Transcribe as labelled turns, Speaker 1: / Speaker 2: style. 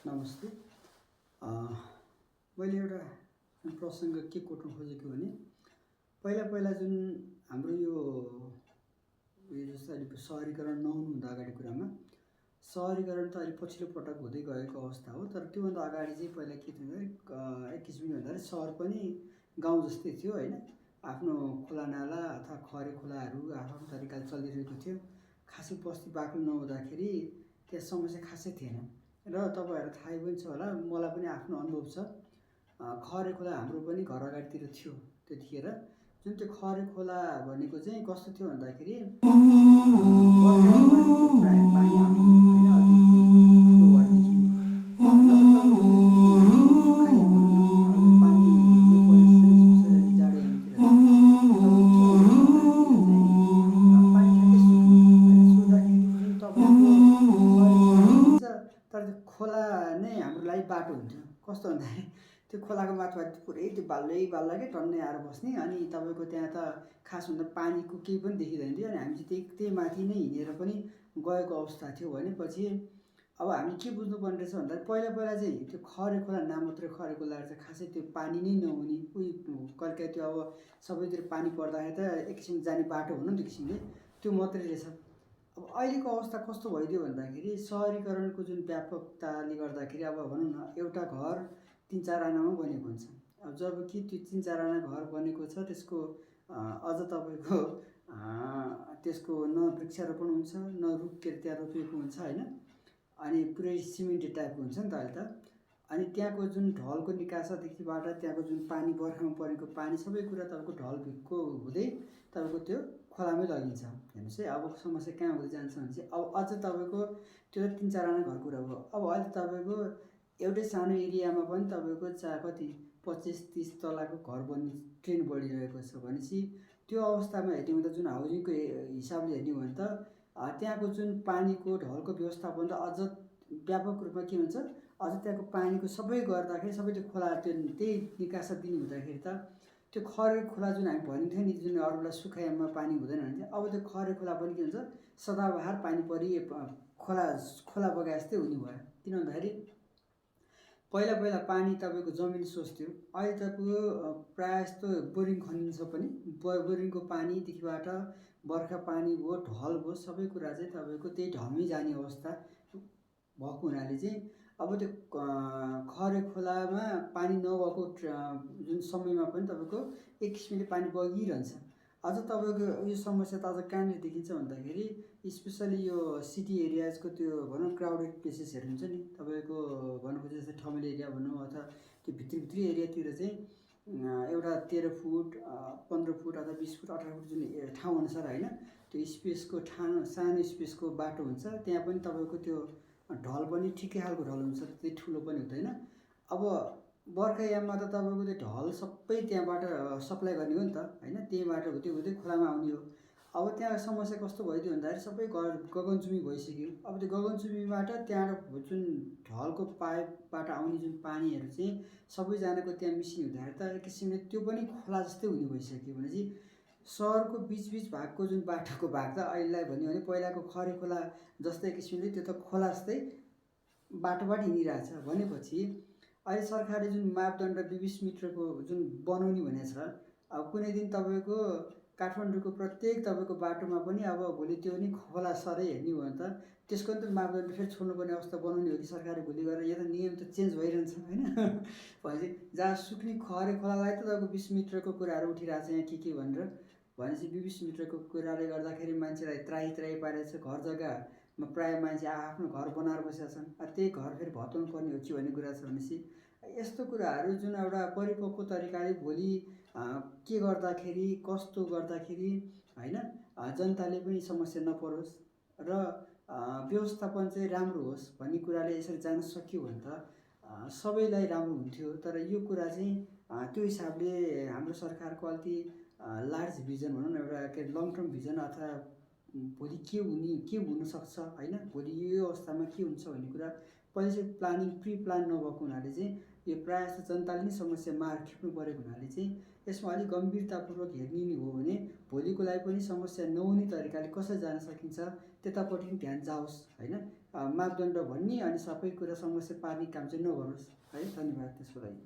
Speaker 1: नमस्ते। मैले एउटा प्रसङ्ग के कोट्न खोजेको भने पहिला पहिला जुन हाम्रो यो जस्तो अहिले सहरीकरण नहुनुभन्दा अगाडि कुरामा सहरीकरण त अहिले पछिल्लो पटक हुँदै गएको अवस्था हो। तर त्योभन्दा अगाडि चाहिँ पहिला के थियो भने एक किसिमले भन्दाखेरि सहर पनि गाउँ जस्तै थियो होइन। आफ्नो खोलानाला अथवा खरे खोलाहरू आफ्नो तरिकाले चलिरहेको थियो। खासै बस्ती बाक्लो नहुँदाखेरि त्यस समस्या खासै थिएन। र तपाईँहरू थाहै पनि छ होला, मलाई पनि आफ्नो अनुभव छ। खरे खोला हाम्रो पनि घर अगाडितिर थियो त्यतिखेर। जुन त्यो खरे खोला भनेको चाहिँ कस्तो थियो भन्दाखेरि प्रायः पानी आउने तर त्यो खोला नै हाम्रो लागि बाटो हुन्थ्यो। कस्तो भन्दाखेरि त्यो खोलाको माथिबाट पुरै त्यो बाल्लै क्या टन्नै आएर बस्ने। अनि तपाईँको त्यहाँ त खास भन्दा पानीको केही पनि देखिँदैन थियो। अनि हामी चाहिँ त्यही माथि नै हिँडेर पनि गएको अवस्था थियो। भनेपछि अब हामी के बुझ्नुपर्ने रहेछ भन्दा पहिला पहिला चाहिँ त्यो खरे खोला नाम मात्रै खरे खोला चाहिँ खासै त्यो पानी नै नहुने कहिले त्यो अब सबैतिर पानी पर्दाखेरि त एक किसिम जाने बाटो हुनु नि त्यो किसिमले त्यो मात्रै रहेछ। अब अहिलेको अवस्था कस्तो भइदियो भन्दाखेरि सहरीकरणको जुन व्यापकताले गर्दाखेरि अब भनौँ न एउटा घर 3-4 आनामा बनेको हुन्छ। अब जब कि त्यो 3-4 आना घर बनेको छ त्यसको अझ तपाईँको त्यसको न वृक्षारोपण हुन्छ न रुख त्यहाँ रोपिएको हुन्छ होइन। अनि पुरै सिमेन्टेड टाइपको हुन्छ नि त अहिले त। अनि त्यहाँको जुन ढलको निकासादेखिबाट त्यहाँको जुन पानी बर्खामा परेको पानी सबै कुरा तपाईँको ढल भिक्को हुँदै तपाईँको त्यो खोलामै लगिन्छ। हेर्नुहोस् है, अब समस्या कहाँ हुँदै जान्छ भने चाहिँ अब अझ तपाईँको त्यो 3-4 आना घरको कुरा हो। अब अहिले तपाईँको एउटै सानो एरियामा पनि तपाईँको कति 25-30 तलाको घर बन्ने ट्रेन्ड बढिरहेको छ। भनेपछि त्यो अवस्थामा हेर्ने हुँदा जुन हाउसिङको हिसाबले हेर्ने हो भने त त्यहाँको जुन पानीको ढलको व्यवस्थापन त अझ व्यापक रूपमा के हुन्छ, अझ त्यहाँको पानीको सबै गर्दाखेरि सबै त्यो खोला त्यही निकासा दिने हुँदाखेरि त त्यो खरे खोला जुन हामी भनिन्थ्यो नि जुन अरू बेला सुखाइमा पानी हुँदैन भने अब त्यो खरे खोला पनि के हुन्छ सदाबहार पानी परि खोला बगाए जस्तै हुने भयो। किन भन्दाखेरि पहिला पहिला पानी तपाईँको जमिन सोर्स थियो। अहिले तपाईँको प्रायः जस्तो बोरिङ खनिन्छ पनि। बोरिङको पानीदेखिबाट बर्खा पानी भयो ढल भयो सबै कुरा चाहिँ तपाईँको त्यही ढलमै जाने अवस्था भएको हुनाले चाहिँ अब त्यो खरे खोलामा पानी नभएको जुन समयमा पनि तपाईँको एक किसिमले पानी बगिरहन्छ। अझ तपाईँको यो समस्या त अझ कहाँनिर देखिन्छ भन्दाखेरि स्पेसली यो सिटी एरियाजको त्यो भनौँ क्राउडेड प्लेसेसहरू हुन्छ नि तपाईँको भन्नु खोजे जस्तै ठमेल एरिया भनौँ अथवा त्यो भित्री एरियातिर चाहिँ एउटा 13 फुट 15 फुट अथवा 20 फुट 18 फुट जुन ठाउँ अनुसार होइन त्यो स्पेसको सानो स्पेसको बाटो हुन्छ। त्यहाँ पनि तपाईँको त्यो ढल पनि ठिकै खालको ढल हुन्छ, त्यति ठुलो पनि हुँदैन। अब बर्खायाममा त तपाईँको त्यो ढल सबै त्यहाँबाट सप्लाई गर्ने हो नि त होइन, त्यहीँबाट हुँदै खोलामा आउने हो। अब त्यहाँ समस्या कस्तो भइदियो भन्दाखेरि सबै गगनचुम्बी भइसक्यो। अब त्यो गगनचुम्बीबाट त्यहाँ जुन ढलको पाइपबाट आउने जुन पानीहरू चाहिँ सबैजनाको त्यहाँ मिसिने हुँदाखेरि त एक किसिमले त्यो पनि खोला जस्तै हुने भइसक्यो। भनेपछि सहरको बिच भागको जुन बाटोको भाग त अहिलेलाई भन्यो भने पहिलाको खरे खोला जस्तै किसिमले त्यो त खोला जस्तै बाटोबाट हिँडिरहेछ। भनेपछि अहिले सरकारले जुन मापदण्ड 20 मिटरको जुन बनाउने भनेको छ, अब कुनै दिन तपाईँको काठमाडौँको प्रत्येक तपाईँको बाटोमा पनि अब भोलि त्यो नि खोला सरै हेर्ने हो भने त त्यसको नि त मापदण्ड फेरि छोड्नुपर्ने अवस्था बनाउने हो कि सरकारले भोलि गएर यो त नियम त चेन्ज भइरहन्छ होइन। भनेपछि जहाँ सुक्ने खरे खोलालाई त तपाईँको 20 मिटरको कुराहरू उठिरहेको छ यहाँ के भनेर। भनेपछि 20 मिटरको कुराले गर्दाखेरि मान्छेलाई त्राही पारेको छ। घर जग्गामा प्रायः मान्छे आफ्नो घर बनाएर बसेका छन्। त्यही घर फेरि भत्काउनु पर्ने हो कि भन्ने कुरा छ। भनेपछि यस्तो कुराहरू जुन एउटा परिपक्व तरिकाले भोलि के गर्दाखेरि कस्तो गर्दाखेरि होइन जनताले पनि समस्या नपरोस् र व्यवस्थापन चाहिँ राम्रो होस् भन्ने कुराले यसरी जान सक्यो भने त सबैलाई राम्रो हुन्थ्यो। तर यो कुरा चाहिँ त्यो हिसाबले हाम्रो सरकारको अलिकति लार्ज भिजन भनौँ न, एउटा के लङ टर्म भिजन अथवा भोलि के हुनसक्छ होइन, भोलि यो अवस्थामा के हुन्छ भन्ने कुरा पहिले चाहिँ प्री प्लान नभएको हुनाले चाहिँ यो प्रायः जस्तो जनताले नै समस्या मार खेप्नु परेको हुनाले चाहिँ यसमा अलिक गम्भीरतापूर्वक हेर्ने हो भने भोलिको लागि पनि समस्या नहुने तरिकाले कसरी जान सकिन्छ त्यतापट्टि पनि ध्यान जाओस् होइन। मापदण्ड भन्ने अनि सबै कुरा समस्या पार्ने काम चाहिँ नगर्नुहोस् है। धन्यवाद त्यसको लागि।